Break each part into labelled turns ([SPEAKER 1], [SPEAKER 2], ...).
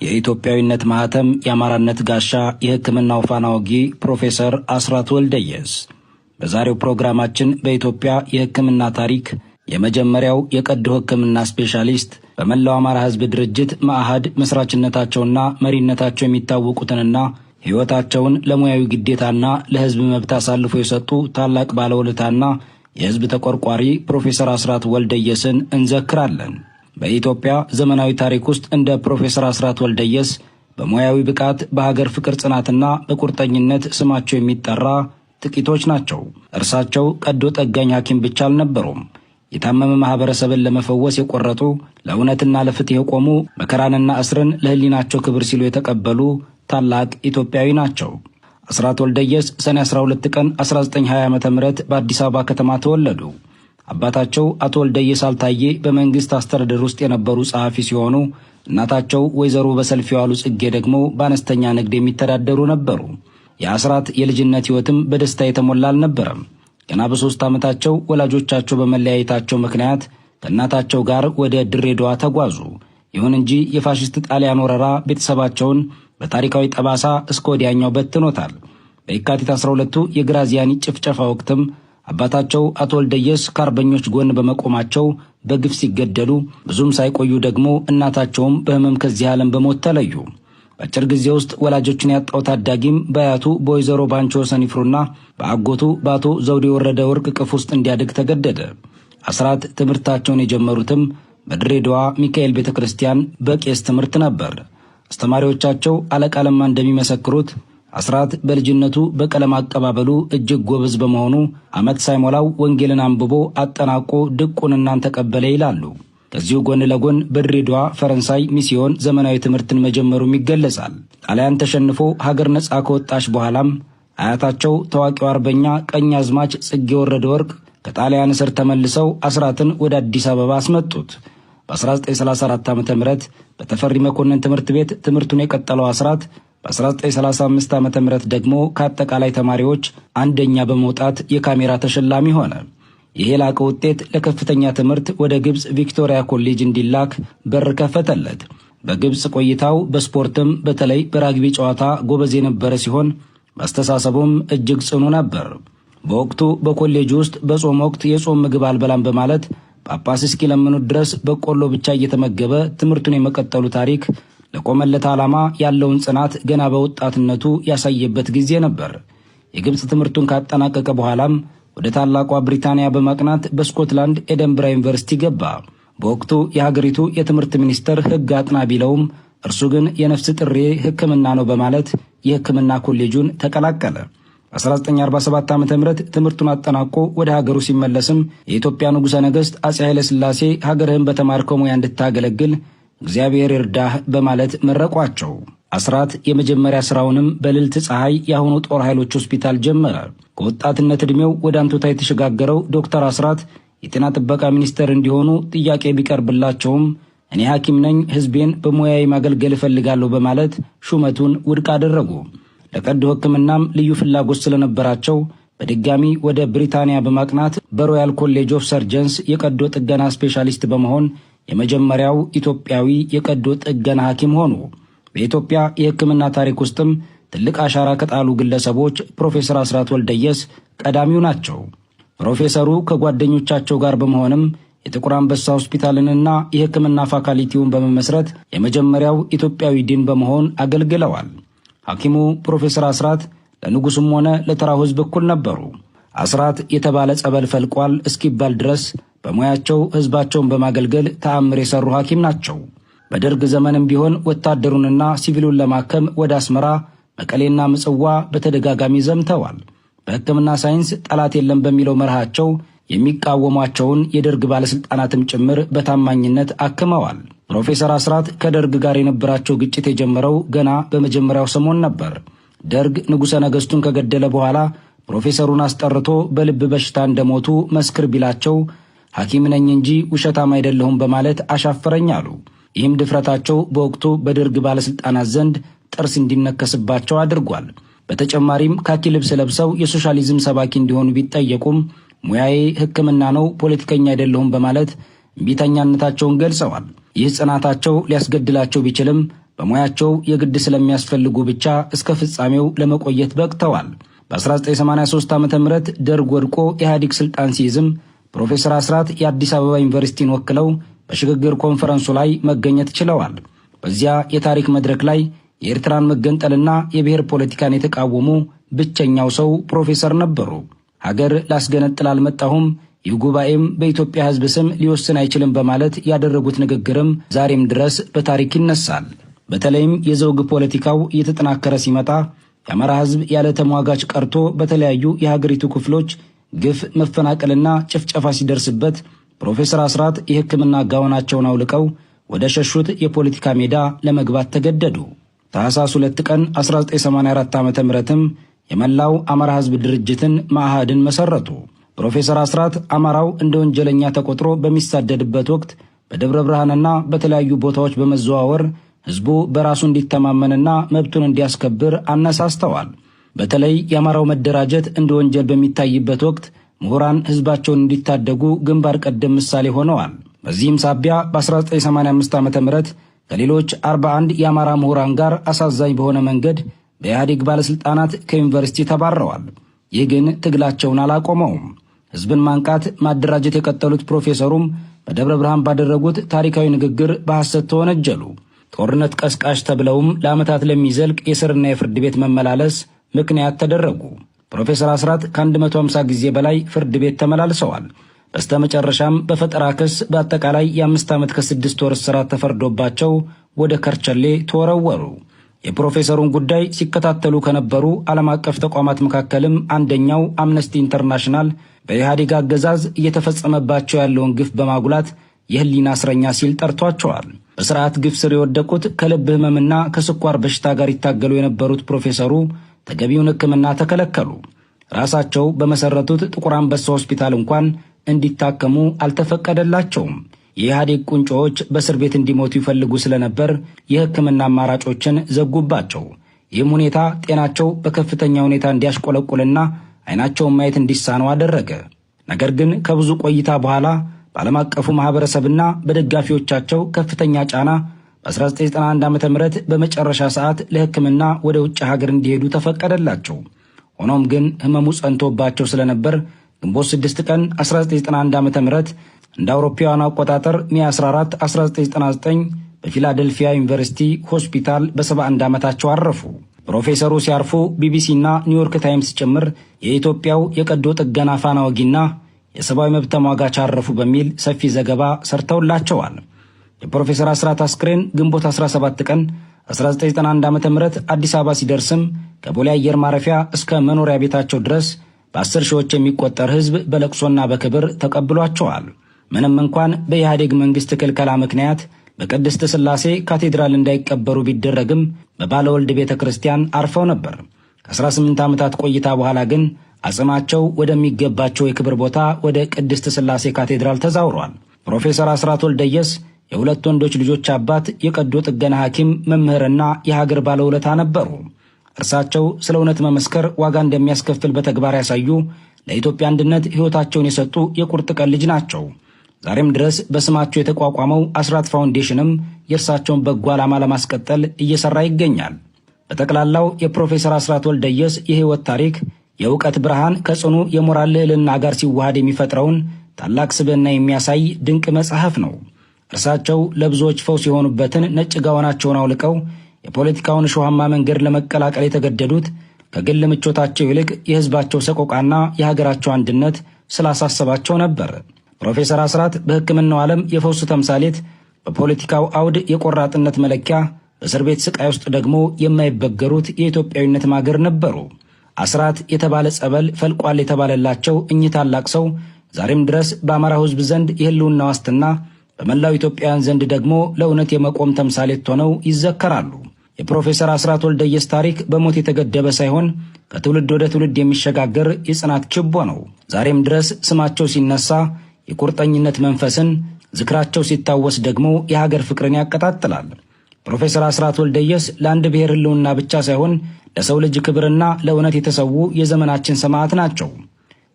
[SPEAKER 1] የኢትዮጵያዊነት ማኅተም፣ የአማራነት ጋሻ፣ የሕክምናው ፋና ወጊ ፕሮፌሰር አስራት ወልደየስ። በዛሬው ፕሮግራማችን በኢትዮጵያ የሕክምና ታሪክ የመጀመሪያው የቀዶ ሕክምና ስፔሻሊስት፣ በመላው አማራ ሕዝብ ድርጅት መአህድ መስራችነታቸውና መሪነታቸው የሚታወቁትንና ሕይወታቸውን ለሙያዊ ግዴታና ለሕዝብ መብት አሳልፎ የሰጡ ታላቅ ባለውለታና የሕዝብ ተቆርቋሪ ፕሮፌሰር አስራት ወልደየስን እንዘክራለን። በኢትዮጵያ ዘመናዊ ታሪክ ውስጥ እንደ ፕሮፌሰር አስራት ወልደየስ በሙያዊ ብቃት፣ በሀገር ፍቅር ጽናትና በቁርጠኝነት ስማቸው የሚጠራ ጥቂቶች ናቸው። እርሳቸው ቀዶ ጠጋኝ ሐኪም ብቻ አልነበሩም። የታመመ ማኅበረሰብን ለመፈወስ የቆረጡ፣ ለእውነትና ለፍትሕ የቆሙ፣ መከራንና እስርን ለሕሊናቸው ክብር ሲሉ የተቀበሉ ታላቅ ኢትዮጵያዊ ናቸው። አስራት ወልደየስ ሰኔ 12 ቀን 1920 ዓ ም በአዲስ አበባ ከተማ ተወለዱ። አባታቸው አቶ ወልደየስ አልታዬ በመንግሥት አስተዳደር ውስጥ የነበሩ ጸሐፊ ሲሆኑ፣ እናታቸው ወይዘሮ በሰልፍ የዋሉ ጽጌ ደግሞ በአነስተኛ ንግድ የሚተዳደሩ ነበሩ። የአስራት የልጅነት ሕይወትም በደስታ የተሞላ አልነበረም። ገና በ3 ዓመታቸው ወላጆቻቸው በመለያየታቸው ምክንያት ከእናታቸው ጋር ወደ ድሬዳዋ ተጓዙ። ይሁን እንጂ የፋሽስት ጣሊያን ወረራ ቤተሰባቸውን በታሪካዊ ጠባሳ እስከ ወዲያኛው በትኖታል። በየካቲት 12ቱ የግራዚያኒ ጭፍጨፋ ወቅትም አባታቸው አቶ ወልደየስ ከአርበኞች ጎን በመቆማቸው በግፍ ሲገደሉ፣ ብዙም ሳይቆዩ ደግሞ እናታቸውም በሕመም ከዚህ ዓለም በሞት ተለዩ። በአጭር ጊዜ ውስጥ ወላጆቹን ያጣው ታዳጊም በአያቱ በወይዘሮ ባንቾ ሰኒፍሩና በአጎቱ በአቶ ዘውዴ ወረደ ወርቅ እቅፍ ውስጥ እንዲያድግ ተገደደ። አስራት ትምህርታቸውን የጀመሩትም በድሬዳዋ ሚካኤል ቤተ ክርስቲያን በቄስ ትምህርት ነበር። አስተማሪዎቻቸው አለቃ ለማ እንደሚመሰክሩት፣ አስራት በልጅነቱ በቀለም አቀባበሉ እጅግ ጎበዝ በመሆኑ ዓመት ሳይሞላው ወንጌልን አንብቦ አጠናቆ ድቁንናን ተቀበለ ይላሉ። ከዚሁ ጎን ለጎን በድሬዳዋ ፈረንሳይ ሚስዮን ዘመናዊ ትምህርትን መጀመሩም ይገለጻል። ጣሊያን ተሸንፎ ሀገር ነፃ ከወጣች በኋላም አያታቸው ታዋቂው አርበኛ ቀኝ አዝማች ጽጌ ወረደ ወርቅ ከጣሊያን እስር ተመልሰው አስራትን ወደ አዲስ አበባ አስመጡት። በ1934 ዓ ም በተፈሪ መኮንን ትምህርት ቤት ትምህርቱን የቀጠለው አስራት በ1935 ዓ ም ደግሞ ከአጠቃላይ ተማሪዎች አንደኛ በመውጣት የካሜራ ተሸላሚ ሆነ። ይህ የላቀ ውጤት ለከፍተኛ ትምህርት ወደ ግብፅ ቪክቶሪያ ኮሌጅ እንዲላክ በር ከፈተለት። በግብፅ ቆይታው በስፖርትም በተለይ በራግቢ ጨዋታ ጎበዝ የነበረ ሲሆን፣ በአስተሳሰቡም እጅግ ጽኑ ነበር። በወቅቱ በኮሌጅ ውስጥ በጾም ወቅት የጾም ምግብ አልበላም በማለት ጳጳስ እስኪለምኑት ድረስ በቆሎ ብቻ እየተመገበ ትምህርቱን የመቀጠሉ ታሪክ ለቆመለት ዓላማ ያለውን ጽናት ገና በወጣትነቱ ያሳየበት ጊዜ ነበር። የግብፅ ትምህርቱን ካጠናቀቀ በኋላም ወደ ታላቋ ብሪታንያ በማቅናት በስኮትላንድ ኤደንብራ ዩኒቨርሲቲ ገባ። በወቅቱ የሀገሪቱ የትምህርት ሚኒስትር ሕግ አጥና ቢለውም፣ እርሱ ግን የነፍስ ጥሪዬ ሕክምና ነው በማለት የሕክምና ኮሌጁን ተቀላቀለ። በ1947 ዓ ም ትምህርቱን አጠናቆ ወደ ሀገሩ ሲመለስም የኢትዮጵያ ንጉሠ ነገሥት አፄ ኃይለሥላሴ “ሀገርህን በተማርከው ሙያ እንድታገለግል እግዚአብሔር ይርዳህ” በማለት መረቋቸው። አስራት የመጀመሪያ ሥራውንም በልዕልት ፀሐይ፣ የአሁኑ ጦር ኃይሎች ሆስፒታል ጀመረ። ከወጣትነት ዕድሜው ወደ አንቱታ የተሸጋገረው ዶክተር አስራት የጤና ጥበቃ ሚኒስትር እንዲሆኑ ጥያቄ ቢቀርብላቸውም፣ “እኔ ሐኪም ነኝ፣ ሕዝቤን በሙያዬ ማገልገል እፈልጋለሁ” በማለት ሹመቱን ውድቅ አደረጉ። ለቀዶ ሕክምናም ልዩ ፍላጎት ስለነበራቸው በድጋሚ ወደ ብሪታንያ በማቅናት በ Royal College of Surgeons የቀዶ ጥገና ስፔሻሊስት በመሆን የመጀመሪያው ኢትዮጵያዊ የቀዶ ጥገና ሐኪም ሆኑ። በኢትዮጵያ የሕክምና ታሪክ ውስጥም ትልቅ አሻራ ከጣሉ ግለሰቦች ፕሮፌሰር አስራት ወልደየስ ቀዳሚው ናቸው። ፕሮፌሰሩ ከጓደኞቻቸው ጋር በመሆንም የጥቁር አንበሳ ሆስፒታልንና የሕክምና ፋካልቲውን በመመስረት የመጀመሪያው ኢትዮጵያዊ ዲን በመሆን አገልግለዋል። ሐኪሙ ፕሮፌሰር አስራት ለንጉሡም ሆነ ለተራው ሕዝብ እኩል ነበሩ። አስራት የተባለ ጸበል ፈልቋል እስኪባል ድረስ በሙያቸው ሕዝባቸውን በማገልገል ተአምር የሠሩ ሐኪም ናቸው። በደርግ ዘመንም ቢሆን ወታደሩንና ሲቪሉን ለማከም ወደ አስመራ፣ መቀሌና ምጽዋ በተደጋጋሚ ዘምተዋል። በሕክምና ሳይንስ ጠላት የለም በሚለው መርሃቸው የሚቃወሟቸውን የደርግ ባለሥልጣናትም ጭምር በታማኝነት አክመዋል። ፕሮፌሰር አስራት ከደርግ ጋር የነበራቸው ግጭት የጀመረው ገና በመጀመሪያው ሰሞን ነበር። ደርግ ንጉሠ ነገሥቱን ከገደለ በኋላ ፕሮፌሰሩን አስጠርቶ በልብ በሽታ እንደሞቱ መስክር ቢላቸው፣ “ሐኪም ነኝ እንጂ ውሸታም አይደለሁም” በማለት አሻፈረኝ አሉ። ይህም ድፍረታቸው በወቅቱ በደርግ ባለሥልጣናት ዘንድ ጥርስ እንዲነከስባቸው አድርጓል። በተጨማሪም ካኪ ልብስ ለብሰው የሶሻሊዝም ሰባኪ እንዲሆኑ ቢጠየቁም፣ “ሙያዬ ሕክምና ነው፣ ፖለቲከኛ አይደለሁም” በማለት እምቢተኛነታቸውን ገልጸዋል። ይህ ጽናታቸው ሊያስገድላቸው ቢችልም በሙያቸው የግድ ስለሚያስፈልጉ ብቻ እስከ ፍጻሜው ለመቆየት በቅተዋል። በ1983 ዓ ም ደርግ ወድቆ ኢህአዴግ ስልጣን ሲይዝም ፕሮፌሰር አስራት የአዲስ አበባ ዩኒቨርሲቲን ወክለው በሽግግር ኮንፈረንሱ ላይ መገኘት ችለዋል። በዚያ የታሪክ መድረክ ላይ የኤርትራን መገንጠልና የብሔር ፖለቲካን የተቃወሙ ብቸኛው ሰው ፕሮፌሰር ነበሩ። ሀገር ላስገነጥል አልመጣሁም፣ ይህ ጉባኤም በኢትዮጵያ ሕዝብ ስም ሊወስን አይችልም በማለት ያደረጉት ንግግርም ዛሬም ድረስ በታሪክ ይነሳል። በተለይም የዘውግ ፖለቲካው እየተጠናከረ ሲመጣ የአማራ ሕዝብ ያለ ተሟጋች ቀርቶ በተለያዩ የሀገሪቱ ክፍሎች ግፍ፣ መፈናቀልና ጭፍጨፋ ሲደርስበት ፕሮፌሰር አስራት የሕክምና ጋውናቸውን አውልቀው ወደ ሸሹት የፖለቲካ ሜዳ ለመግባት ተገደዱ። ታኅሳስ 2 ቀን 1984 ዓ.ም የመላው አማራ ሕዝብ ድርጅትን መአህድን መሰረቱ። ፕሮፌሰር አስራት አማራው እንደ ወንጀለኛ ተቆጥሮ በሚሳደድበት ወቅት በደብረ ብርሃንና በተለያዩ ቦታዎች በመዘዋወር ሕዝቡ በራሱ እንዲተማመንና መብቱን እንዲያስከብር አነሳስተዋል። በተለይ የአማራው መደራጀት እንደ ወንጀል በሚታይበት ወቅት ምሁራን ሕዝባቸውን እንዲታደጉ ግንባር ቀደም ምሳሌ ሆነዋል። በዚህም ሳቢያ በ1985 ዓ ም ከሌሎች 41 የአማራ ምሁራን ጋር አሳዛኝ በሆነ መንገድ በኢህአዴግ ባለሥልጣናት ከዩኒቨርሲቲ ተባረዋል። ይህ ግን ትግላቸውን አላቆመውም። ሕዝብን ማንቃት፣ ማደራጀት የቀጠሉት ፕሮፌሰሩም በደብረ ብርሃን ባደረጉት ታሪካዊ ንግግር በሐሰት ተወነጀሉ። ጦርነት ቀስቃሽ ተብለውም ለዓመታት ለሚዘልቅ የእስርና የፍርድ ቤት መመላለስ ምክንያት ተደረጉ። ፕሮፌሰር አስራት ከ150 ጊዜ በላይ ፍርድ ቤት ተመላልሰዋል። በስተመጨረሻም በፈጠራ ክስ በአጠቃላይ የ5 ዓመት ከ6 ወር እስራት ተፈርዶባቸው ወደ ከርቸሌ ተወረወሩ። የፕሮፌሰሩን ጉዳይ ሲከታተሉ ከነበሩ ዓለም አቀፍ ተቋማት መካከልም አንደኛው አምነስቲ ኢንተርናሽናል በኢህአዴግ አገዛዝ እየተፈጸመባቸው ያለውን ግፍ በማጉላት የህሊና እስረኛ ሲል ጠርቷቸዋል። በስርዓት ግፍ ስር የወደቁት ከልብ ህመምና ከስኳር በሽታ ጋር ይታገሉ የነበሩት ፕሮፌሰሩ ተገቢውን ሕክምና ተከለከሉ። ራሳቸው በመሰረቱት ጥቁር አንበሳ ሆስፒታል እንኳን እንዲታከሙ አልተፈቀደላቸውም። የኢህአዴግ ቁንጮዎች በእስር ቤት እንዲሞቱ ይፈልጉ ስለነበር የሕክምና አማራጮችን ዘጉባቸው። ይህም ሁኔታ ጤናቸው በከፍተኛ ሁኔታ እንዲያሽቆለቁልና አይናቸውን ማየት እንዲሳነው አደረገ። ነገር ግን ከብዙ ቆይታ በኋላ በዓለም አቀፉ ማኅበረሰብና በደጋፊዎቻቸው ከፍተኛ ጫና በ1991 ዓ ም በመጨረሻ ሰዓት ለሕክምና ወደ ውጭ ሀገር እንዲሄዱ ተፈቀደላቸው። ሆኖም ግን ህመሙ ጸንቶባቸው ስለነበር ግንቦት 6 ቀን 1991 ዓ ም እንደ አውሮፓውያኑ አቆጣጠር ሜ 14 1999 በፊላደልፊያ ዩኒቨርሲቲ ሆስፒታል በ71 ዓመታቸው አረፉ። ፕሮፌሰሩ ሲያርፉ ቢቢሲና ኒውዮርክ ታይምስ ጭምር የኢትዮጵያው የቀዶ ጥገና ፋና ወጊና የሰብአዊ መብት ተሟጋች አረፉ በሚል ሰፊ ዘገባ ሰርተውላቸዋል። የፕሮፌሰር አስራት አስክሬን ግንቦት 17 ቀን 1991 ዓ ም አዲስ አበባ ሲደርስም ከቦሌ አየር ማረፊያ እስከ መኖሪያ ቤታቸው ድረስ በ10 ሺዎች የሚቆጠር ሕዝብ በለቅሶና በክብር ተቀብሏቸዋል። ምንም እንኳን በኢህአዴግ መንግሥት ክልከላ ምክንያት በቅድስት ሥላሴ ካቴድራል እንዳይቀበሩ ቢደረግም በባለወልድ ቤተ ክርስቲያን አርፈው ነበር። ከ18 ዓመታት ቆይታ በኋላ ግን አጽማቸው ወደሚገባቸው የክብር ቦታ ወደ ቅድስት ሥላሴ ካቴድራል ተዛውሯል። ፕሮፌሰር አስራት ወልደየስ የሁለት ወንዶች ልጆች አባት፣ የቀዶ ጥገና ሐኪም፣ መምህርና የሀገር ባለውለታ ነበሩ። እርሳቸው ስለ እውነት መመስከር ዋጋ እንደሚያስከፍል በተግባር ያሳዩ፣ ለኢትዮጵያ አንድነት ሕይወታቸውን የሰጡ የቁርጥ ቀን ልጅ ናቸው። ዛሬም ድረስ በስማቸው የተቋቋመው አስራት ፋውንዴሽንም የእርሳቸውን በጎ ዓላማ ለማስቀጠል እየሠራ ይገኛል። በጠቅላላው የፕሮፌሰር አስራት ወልደየስ የሕይወት ታሪክ የእውቀት ብርሃን ከጽኑ የሞራል ልዕልና ጋር ሲዋሃድ የሚፈጥረውን ታላቅ ስብዕና የሚያሳይ ድንቅ መጽሐፍ ነው። እርሳቸው ለብዙዎች ፈውስ የሆኑበትን ነጭ ጋዋናቸውን አውልቀው የፖለቲካውን እሾሃማ መንገድ ለመቀላቀል የተገደዱት ከግል ምቾታቸው ይልቅ የሕዝባቸው ሰቆቃና የሀገራቸው አንድነት ስላሳሰባቸው ነበር። ፕሮፌሰር አስራት በሕክምናው ዓለም የፈውስ ተምሳሌት፣ በፖለቲካው አውድ የቆራጥነት መለኪያ፣ በእስር ቤት ስቃይ ውስጥ ደግሞ የማይበገሩት የኢትዮጵያዊነት ማገር ነበሩ። አስራት የተባለ ጸበል ፈልቋል የተባለላቸው እኚህ ታላቅ ሰው ዛሬም ድረስ በአማራው ሕዝብ ዘንድ የህልውና ዋስትና፣ በመላው ኢትዮጵያውያን ዘንድ ደግሞ ለእውነት የመቆም ተምሳሌት ሆነው ይዘከራሉ። የፕሮፌሰር አስራት ወልደየስ ታሪክ በሞት የተገደበ ሳይሆን ከትውልድ ወደ ትውልድ የሚሸጋገር የጽናት ችቦ ነው። ዛሬም ድረስ ስማቸው ሲነሳ የቁርጠኝነት መንፈስን፣ ዝክራቸው ሲታወስ ደግሞ የሀገር ፍቅርን ያቀጣጥላል። ፕሮፌሰር አስራት ወልደየስ ለአንድ ብሔር ህልውና ብቻ ሳይሆን ለሰው ልጅ ክብርና ለእውነት የተሰዉ የዘመናችን ሰማዕት ናቸው።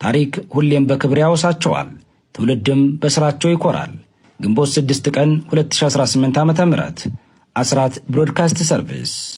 [SPEAKER 1] ታሪክ ሁሌም በክብር ያወሳቸዋል፣ ትውልድም በስራቸው ይኮራል። ግንቦት 6 ቀን 2018 ዓ.ም። አስራት ብሮድካስት ሰርቪስ።